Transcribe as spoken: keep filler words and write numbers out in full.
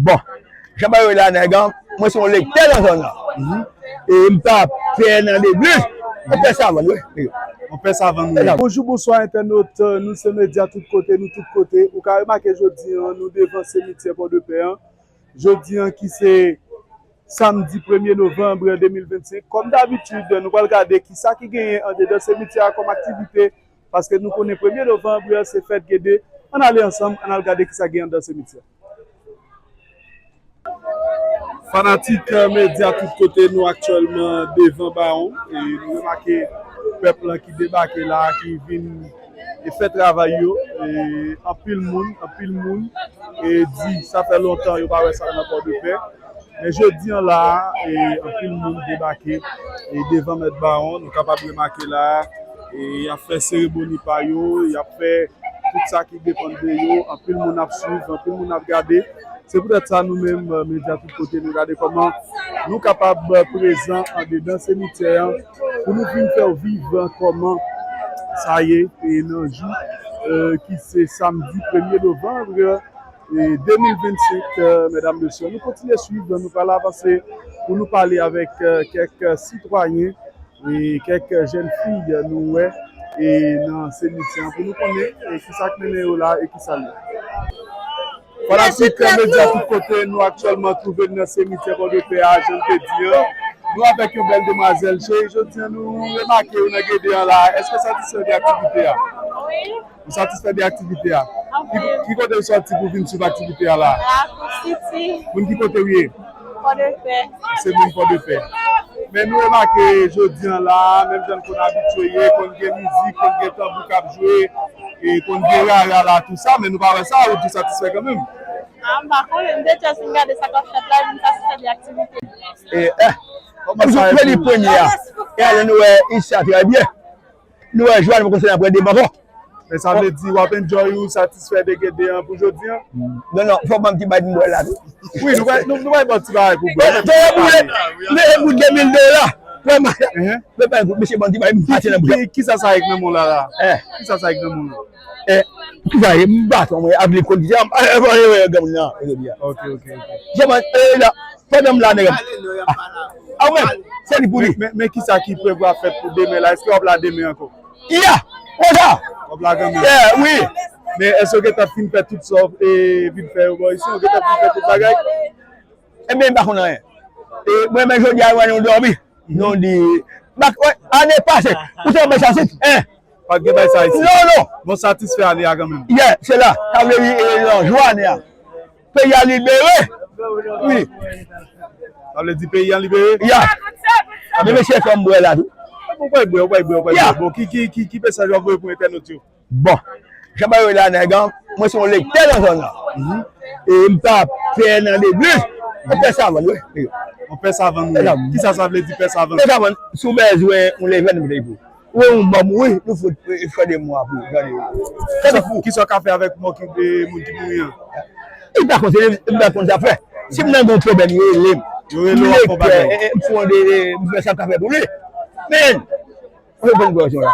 Bon, jan bagay yo ye la, nèg an, mwen se yon lektè nan zòn nan. E m pa pè nan legliz. Yon pè savann, wi. Yon pè savann, wi. Bonjou, bonswa, entènot. Nou se Medya Tout Kote, nou tout kote. Ou ka remake jodi an, nou devan simityè Pòdepè an. Jodi an ki se samdi premye novanm de mil vennsenk. Kòm dabitid, nou pral gade kisa ki genyen andedan simityè a kòm aktivite, paske nou konnen premye novanm se fèt Gede. Ann ale ansanm, ann al gade kisa genyen anndan simityè. Fanatik, eh, Medya Tout Kote, nou aktyèlman devan Bawon e nou remake pèp lan ki debake la, ki vin e fè travay yo. E anpil moun, anpil moun e di sa fè lontan yo pa wè sa nan Pòdepè. Men jodi an la a, e anpil moun debake e devan Mèt Bawon. Nou kapab remake la a, e y ap fè seremoni pa yo, y ap fè tout sa ki depann de yo. Anpil moun ap swiv, anpil moun ap gade. Se poutèt sa, nou menm, eh, Medya Tout Kote, nou gade kòman nou kapab, eh, prezan andedan simityè an pou nou vin fè w viv, eh, kòman sa ye, e nan jou, eh, ki se samdi premye novanm, eh, de mil vennsenk, eh, medam, mesye. Nou kontinye swiv, nou pral avanse pou nou pale avèk, eh, kèk, eh, sitwayen e kèk jèn fi nou wè e nan simityè an pou nou konnen e kisa k mennen yo la e kisa l ye. Fanatik Medya Tout Kote, nou aktyèlman twouve n nan simityè Pòdepè a, jan m te di an. Nou avèk yon bèl demwazèl. Cheri, jodi an nou remake w nan Gede an la. Èske w satisfè de aktivite a? Wi. Ou satisfè de aktivite a? Ki, ki kote w sòti pou vin swiv aktivite a la? Lakou Siti. Moun ki kote w ye? Pòdepè. Se moun Pòdepè. Men nou remake jodi an la, menm jan n konn abitye ye, konn gen mizik, konn gen tanbou k ap jwe, e konn gen rara la, tou sa, men nou pa wè sa, ou di w satisfè kanmenm? A, m pa konnen, m te tchè si m gade sa k ap fèt la, e m satisfè de aktivite. E, eh, kòman sa ye pou ou? Premye a. E alè nou wè, isi a trè byen. Nou wè, jwa nou pa konn si n ap wè demen ankò. Men sa vle di w ap enjoy ou satisfè de Gede an pou jodi an? Non, non, fò ban m ti bagay pou m bwè la tou. Wi, nou bay, nou, nou bay bon ti bagay pou bwè. Tande boule, mete pou de mil dola. Vrèman. Men pa yon kout, mesye, ban m ti bagay, m pati nan bwè. Ki, kisa sa ek nan men w la la? Eh. Kisa sa ek nan men w la? Eh, kisa e? M baton, mwen, ak lekòl, kisa, eh, eh, eh, granmoun nan, jodi a. Ok, ok, ok. Jodi a, eh, la, pandan m la, nèg. A, ou menm, se li pou li. Men, men, men kisa ki prevwa fèt pou demen la? Èske w ap la demen ankò? Ya! Konsa! W ap la kanmenm? Ya, wi. Men èske w gentan fin fè tout sa w, e, vin fè yo bò isi? W gentan fin fè tout bagay? Ebyen, m pa konn anyen. E, mwen, men jodi a, mwen, nou dòmi. Nou di, bak, wè, ane pase, ou te wè sa sit, en? Pa t gen bay sa isi? Non, non. Bon, satisfè ane a kanmenm? Ya, se la. Sa vle di, e, nan jou ane a. Peyi a libere. Wi. Sa vle di peyi a libere? Ya. Men mesye fè m bwè la tou. Ou pa bwè, ou pa bwè, ou pa bwè. Bon, ki, ki, ki, ki mesaj w ap voye pou entènot yo? Bon. Jan bagay yo ye la, nèg an, mwen se yon lektè nan zòn nan. E m pa pè nan legliz. Yon pè savann, wi. Yon pè savann, wi. Kisa sa vle di, pè savann? Pè savann, si w bezwen yon levèn, m te pou. Ou wè yon mò mouri, nou fout, e, fè de mwa pou gade yo. Kisa, kisa w ka fè avèk mò ki, e, moun ki mouri an? Li pa konn, li pa konn sa fè. Si m nan yon pwoblèm, yo rele m. Yo rele w ap fè yon bagay. M fè de, e, m fè sa m ka fè pou li. Men, ou konn pwoblèm la.